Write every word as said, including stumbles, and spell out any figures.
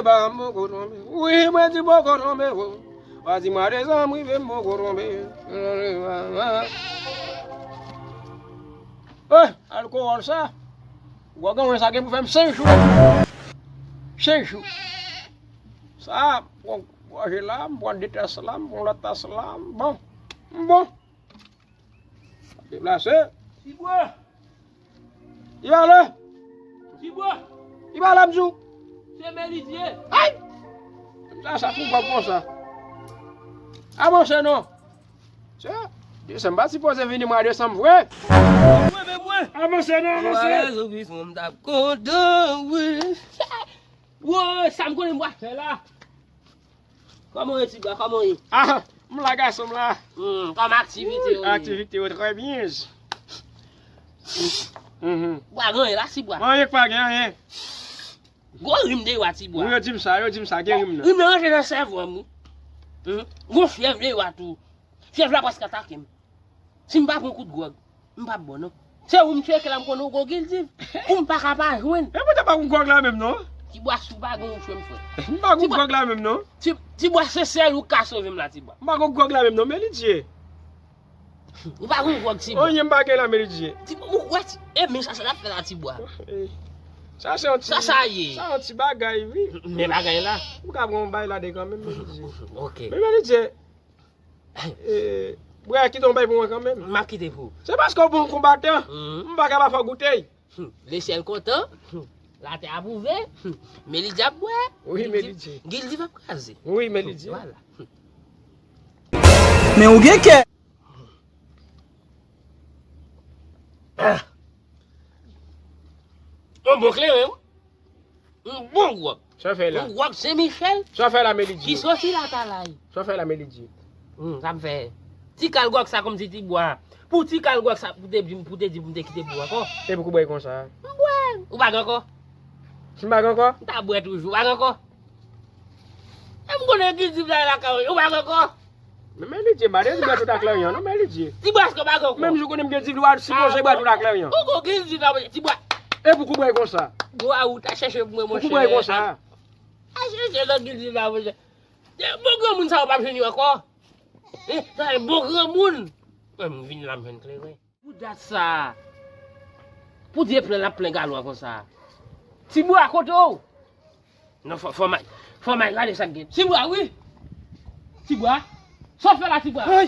Ba m poko tonbe. Wi, mwen di poko tonbe, wi. Pa di mwa de zan m rive m poko tonbe. Eh, alkowòl sa. Gwòg an mwen sa gen pou fè m senk jou. Senk jou. Sa, m pran gòje la, m pran de tas la, m pran lòt tas la, m bon. M bon. Deplase. Tibwa! Li ale! Tibwa! Li pa la m di w. Se Melidye. Ay! Sa, sa fou gwòg konsa. Avanse non. Se, desanm pa sipoze vini mwa desanm vre. Mwen, men mwen. Avanse non, avanse. Mwa rezon pi fon m t ap kontan, wi. Woy, sa m konnen m pral fè la. Kòman w ye, Tibwa? Kòman w ye? Ah, m la, gason m la. Hmm, kòman aktivite yo ye? Aktivite yo trè byen. Mhm. Bwa gen anyen la, Tibwa. Anyen k pa gen anyen. Gwo rim deyò a, Tibwa. Wi, yo di m sa, yo di m sa, gen rim nan. Rim nan rantre nan sèvo m, wi. Hmm. Gwo fyèv deyò a tou. Fyèv la prèske atake m. Si m pa pran kout gwòg, m p ap bon non. Se ou m tcheke la, m konnen ou gon gildiv. Pou m pa ka pa jwenn. E poutèt pa gon gwòg la menm non. Tibwa, si w pa gen ou jwenn frè. M pa gon gwòg la menm non. Ti, Tibwa, se sèl ou k ka sove m la, Tibwa. M pa gon gwòg la menm non, Melidye. Ou pa gon gwòg, Tibwa. Anyen m pa gen la, Melidye. Tibwa, ou kwè ti, e men sa, sa l ap fè la, Tibwa. Eh, sa se yon ti, sa, sa ye. Sa yon ti bagay, wi. Men bagay la. M ka pran yon bay la de kanmenm, Melidye. Ok. Men Melidye, eh, bra, kite yon bay pou mwen kanmenm. M ap kite pou ou. Se paske w bon konbatan. Mhm. M pa ka pa fè w goute. Hmm. Lesyèl kontan. Hmm. Latè apwouve. Hmm. Melidye ap bwè. Wi, Melidye. Gildiv ap kraze. Wi, Melidye. Vwala. Men ou gen kè. Ah. Yon bon kleren, wi. Yon bon gwòg. Sa w fè la? Yon gwòg Sen Michèl. Sa w fè la, Melidye? Ki soti Latalay. Sa w fè la, Melidye? Hmm, sa m fè. Ti kal gwòg sa kòmsi Tibwa. Pou ti kal gwòg sa, pou te di, pou te di, pou m te kite pou ankò. E pou kou bwè konsa? M bwè. Ou pa gen ankò? Si m pa gen ankò? M ta bwè toujou. Ou pa gen ankò? E m konnen gildiv la lakay ou. Ou pa gen ankò? Men, Melidye, m pa te di bwè tout ak lè yon non, Melidye. Tibwa, èske w pa gen ankò? Menm jou konnen m gen gildiv, ou sipoze bwè tout ak lè yon. Ou gon gildiv la, Tibwa. E pou kou bwè konsa? Bwa ou ta chèche pou mwen, monchè. Pou kou bwè konsa? A chèche nan gildiv la, monchè. Bon granmoun sa yo p ap jwenn yo ankò. Eh, sa e bon granmoun. Mwen, m vin la, m jwenn kleren. Pou dat sa a, pou Dye plen l ap plen galon an konsa a. Tibwa, kote w? Non, fò, fò m al, fò m al gade sa k gen. Tibwa, wi. Tibwa. Sa w fè la, Tibwa? Ay!